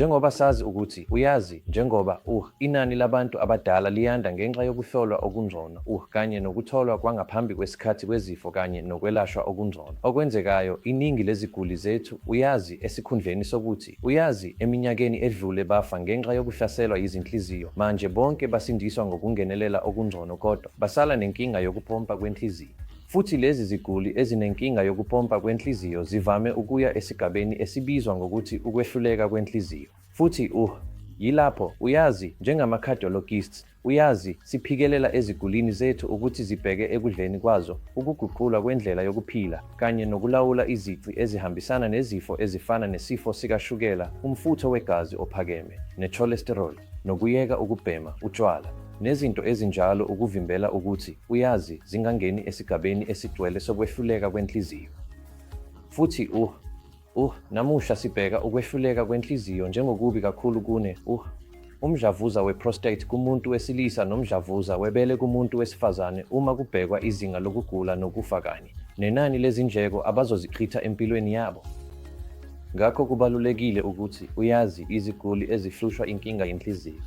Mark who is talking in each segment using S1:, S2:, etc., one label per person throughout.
S1: Njengoba sazi ukuthi, uyazi, njengoba, inani labantu abadala liyanda ngenxa yokuhlolwa okungcono, kanye nokutholwa kwangaphambi kwesikhathi kwezifo kanye nokwelashwa okungcono, okwenzekayo, iningi leziguli zethu, uyazi, esikhundleni sokuthi, uyazi, eminyakeni edlule bafa ngenxa yokuhlaselwa yizinhliziyo, manje bonke basindiswa ngokungenelela okungcono kodwa basala nenkinga yokupompa kwenhliziyo. Futhi lezi ziguli ezinenkinga yokupompa kwenhliziyo zivame ukuya esigabeni esibizwa ngokuthi ukwehluleka kwenhliziyo. Futhi, yilapho, uyazi, njengama-cardiologists, uyazi, siphikelela ezigulini zethu ukuthi zibheke ekudleni kwazo, ukuguqulwa kwendlela yokuphila, kanye nokulawula izici ezihambisana nezifo ezifana nesifo sikashukela, umfutho wegazi ophakeme, ne-cholesterol, nokuyeka ukubhema utshwala, nezinto ezinjalo ukuvimbela ukuthi, uyazi, zingangeni esigabeni esigcwele sokwehluleka kwenhliziyo. Futhi, namuhla sibheka ukwehluleka kwenhliziyo njengokubi kakhulu kune, umdlavuza we-prostate kumuntu wesilisa nomdlavuza webele kumuntu wesifazane uma kubhekwa izinga lokugula nokufa kanye nenani lezindleko abazozichitha empilweni yabo. Ngakho kubalulekile ukuthi, uyazi, iziguli ezihlushwa inkinga yenhliziyo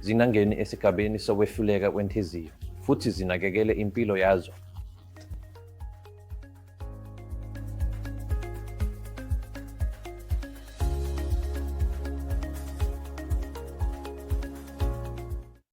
S1: zingangeni esigabeni sokwehluleka kwenhliziyo futhi zinakekele impilo yazo.